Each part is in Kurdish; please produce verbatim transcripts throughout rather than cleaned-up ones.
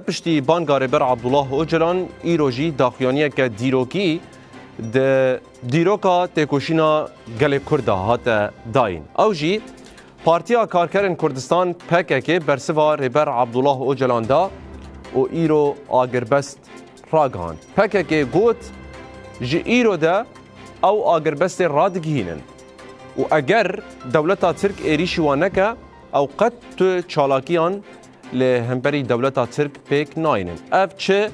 Piştî banga Rêber Abdullah Ocalan, îro jî daxuyaniyeke dîrokî di dîroka têkoşîna gelê Kurd de hate dayîn. Ew jî Partiya Karkerên Kurdistan, P K K, bersiva Rêber Abdullah Ocalan da û îro agirbest ragihand. P K K got, ji îro de ew agirbestê radigihînin û eger dewleta Tirk êrîşî wan neke, ew qet tu çalakiyan li hemberî dewleta Tirk pêk nayînin. Ev çi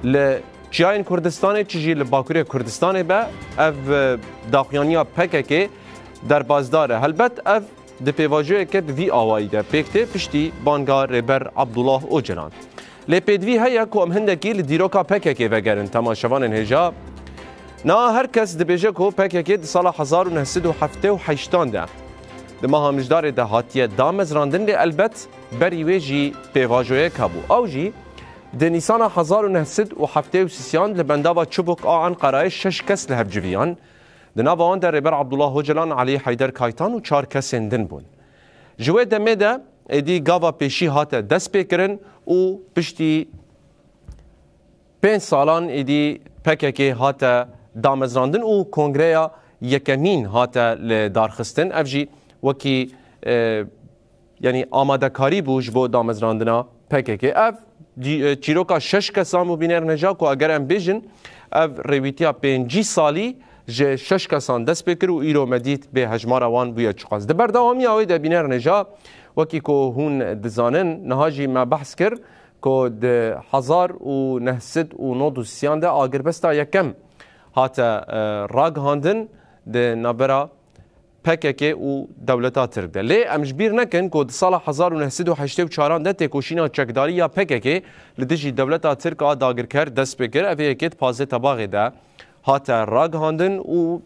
li çiyayên Kurdistanê, çi jî li Bakurê Kurdistanê be, ev, e, daxuyaniya P K K derbasdar e. Helbet ev di pêvajoyeke bi vî awayî de pêk tê piştî banga Rêber Abdullah Ocalan. Lê pêdivî heye ku em hindekî li dîroka P K K vegerin temaşevanên hêja. Niha her kes dibêje ku P K K di sala hezar û neh sed û heftê û heştan de di meha Mijdarê de hatiye damezrandin, lê elbet berî wê jî pêvajoyek hebû. Ew jî di Nîsana hezar û neh sed û heftê û sisiyan li bendava Çubuk a Enqerayê şeş kes li hev civiyan. Di nava wan de Rêber Abdullah Ocalan, Elî Heyder Kaytan û çar kesên din bûn. Ji wê demê de êdî gava pêşî hate destpêkirin û piştî pênc salan êdî P K K hate damezrandin û kongreya yekemîn hate li darxistin. Ev jî wekî, e, yanî amadekarî bû ji bo damezrandina P K K. Ev dî-, e, çîroka şeş kesan bû bîner neja ku eger em bêjin, ev rêwîtiya pêncî salî ji şeş kesan dest pê kir û îro me dît bê hejmara wan bûye çiqas. Di berdewamiya wê de bîner neja, wekî ku hûn dizanin, niha jî me behs kir ku di hezar û neh sed û nod û sisiyan de agirbesta yekem hate, e, ragihandin di navbera P K K û dewleta Tirk de. Lê em ji bîr nekin ku di sala hezar û neh sed û heştê û çaran de têkoşîna çekdarî ya P K K li dijî dewleta Tirk a dagirker dest pê kir. Ev ê yekê di pazdeh Tebaxê de hate ragihandin û,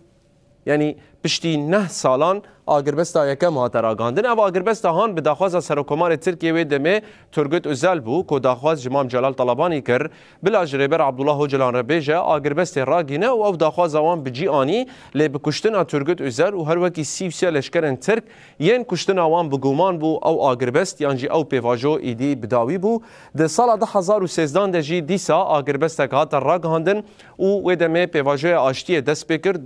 yanî, piştî neh salan agirbesta yekem hate ragihandin. Ev agirbesta han bi daxwaza Serokomarê Tirkiyê wê demê Turgut Özel bû ku daxwaz ji Mam Celal Talabanî kir, bila ji Rêber Abdullah Ocalan re bêje agirbestê ragîne û ew daxwaza wan bi cî anî, lê bi kuştina Turgut Özel û her wekî sî û sê leşkerên Tirk yên kuştina wan bi guman bû, ew agirbest yan jî ew pêvajo êdî bi dawî bû. Di sala du hezar û sêzdan de jî dîsa agirbestek hate ragihandin û wê demê pêvajoya aştiyê dest pê kir.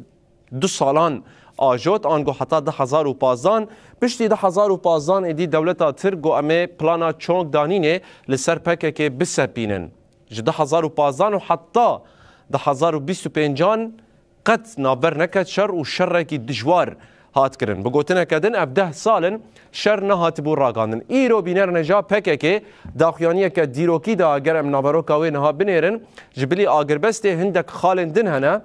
Du salan ajot, ango heta du hezar û pazdan. Piştî du hezar û pazdan êdî dewleta Tirk got, em ê plana çongdanînê li ser P K K bisepînin. Ji du hezar û pazdan û heta du hezar û bîst û pêncan qet navber neket şer û şerekî dijwar hat kirin. Bi gotineke din, ev deh sal in şer nehatibû ragandin. Îro bîner neja P K K daxuyaniyeke dîrokî da, eger em naveroka wê niha binêrin, ji bilî agirbestê hindek xalên din hene,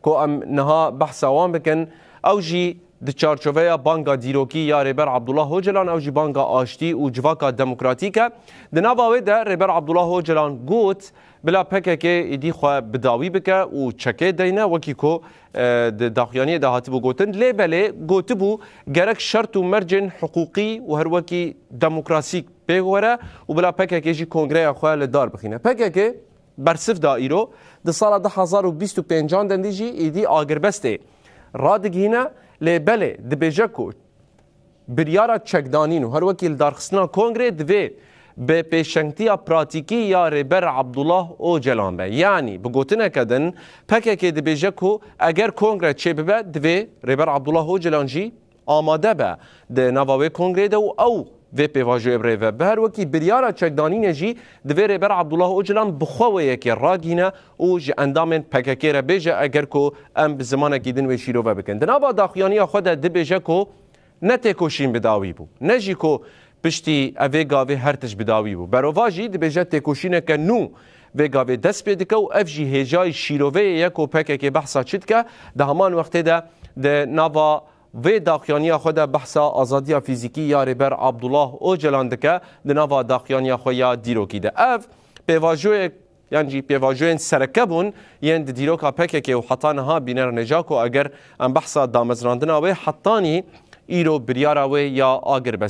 ku em niha behsa wan bikin, ew jî di çarçoveya banga dîrokî ya Rêber Abdullah Ocalan, ew jî banga aştî û civaka demokratîk e. Di nava wê de Rêber Abdullah Ocalan got, bila P K K êdî xwe bi dawî bike û çekê deyne, wekî ku, e, di daxuyaniyê de hatibû gotin. Lê belê gotibû, gerek şert û mercên hiqûqî û her wekî demokrasîk pê were û bila P K K jî kongreya xwe li dar bixîne. P K K bersiv da îro, di sala du hezar û bîst û pêncan de jî êdî agirbestê radigihîne, lê belê dibêje ku biryara çekdanîn û her wekî lidarxistina kongrê divê bi pêşengtiya pratîkî ya Rêber Abdullah Ocalan be. Yanî bi gotineke din, P K K dibêje ku eger kongre çêbibe, divê Rêber Abdullah Ocalan jî amade be di nava wê kongrê de û ew vê pêvajoyê birêve. Bi her wekî biryara çekdanînê jî divê Rêber Abdullah Ocalan bi xwe wê yekê ragihîne û ji endamên P K K re bêje, eger ku em bi zimanekî din wê şîrove bikin. Di nava daxuyaniya xwe de dibêje ku ne têkoşîn bi dawî bû, ne jî ku piştî ev vê gavê her tişt bi dawî bû. Berovajî dibêje têkoşîneke nû vê gavê dest pê dike û ev jî hêjayî şîroveyê ye ku P K K behsa çi dike. Di heman wextê de di nava vê daxuyaniya xwe de behsa azadiya fîzîkî ya Rêber Abdullah Ocalan dike, di nava daxuyaniya xwe ya dîrokî de. Ev pêvajoyek yan jî pêvajoyên sereke bûn yên di dîroka P K K û heta niha bîner neja ku eger em behsa damezrandina wê hetanî îro biryara wê ya agirbestê.